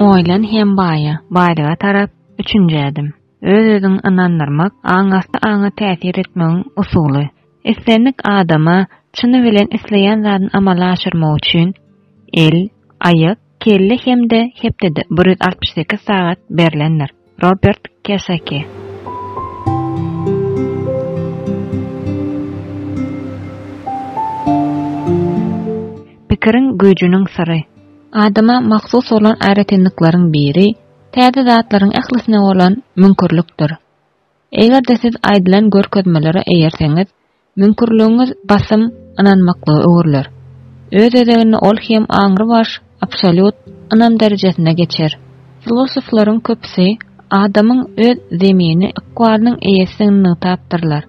Oýlan hem baýa, baýlyga tarap üçünji ädim. Öz-özüňi ynandyrmak, aňasty aňa täsir etmegiň usuly. Islendik adama çyny bilen isleýän zadyny amala aşyrmak üçin el, aýak, kelle hem-de hepdede 168 sagat berlendir. Robert Kiyosaki. Pikiriň güýjüniň syry. Adama mahsus bolan aýratynlyklaryň biri täze zatlaryň ählisine bolan müňkürlikdir. Eger-de siz aýdylan görkezmelere eýerseňiz, müňkürligiňiz basym ynanmaklyga öwrüler. Öz gezeginde ol hem aňrybaş, absolýut, ynam derejesine geçer. Filosoflaryň köpüsi adamyň öz zemini ykbalynyň eýesidigini nygtapdyrlar.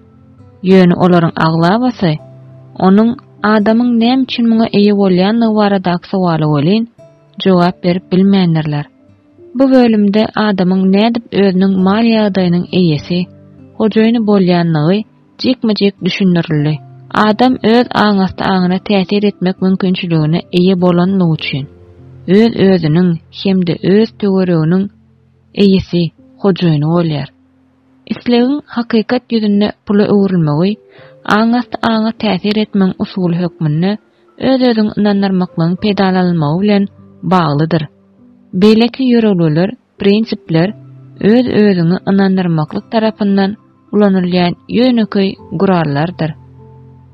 Ýöne olaryň aglabasy onuň adamyň näme üçin muňa eýe bolýandygy baradaky sowala welin jogap berip bilmändirler. Bu bölümde adamyň nädip özüniň mal ýagdaýynyň eýesi, hojaýyny bolýanlygy jikme-jik düşündirildi. Adam öz aňasty aňyna täsir etmek mümkinçiligine eýe bolanlygy üçin, öz-özüniň hem-de öz töwereginiň eýesi, hojaýyny bolýar. Islegiň hakykat ýüzünde pula öwrülmegi aňasty aňa täsir etmegiň usuly hökmünde öz-özüňi ynandyrmaklygyň peýdalanylmagy bilen baglydyr. Beýleki ýörelgeler, prinsipler öz-özüňi ynandyrmaklyk tarapyndan ulanylýan ýönekeý gurallardyr.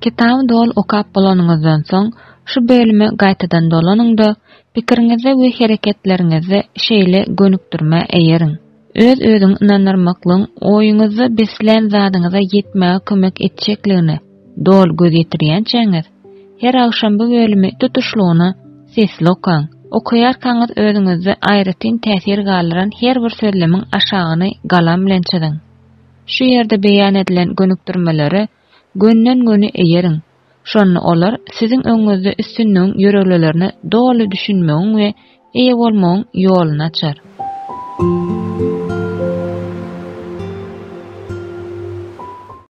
Kitaby doly okap bolanyňyzdan soň, şu bölüme gaýtadan dolanyň-da, pikiriňizde we hereketleriňizde şeýle gönükdirmä eýeriň. Öz-özüňi ynandyrmaklygyň oýuňyzda beslän zadyňyza ýetmäge kömek etjekligine doly göz ýetirýänçäňiz, her agşam bu bölümi tutuşlygyna sesli okaň. Okaýarkaňyz özüňizde aýratyn täsir galdyran her bir sözlemiň aşagyny galam bilen çyzyň. Şu ýerde beýan edilen gönükdirmelere gönden-göni eýeriň. Şonda olar siziň öňüňizde üstünligiň ýörelgelerine doly düşünmegiň we eýe bolmagyň ýoluny açar.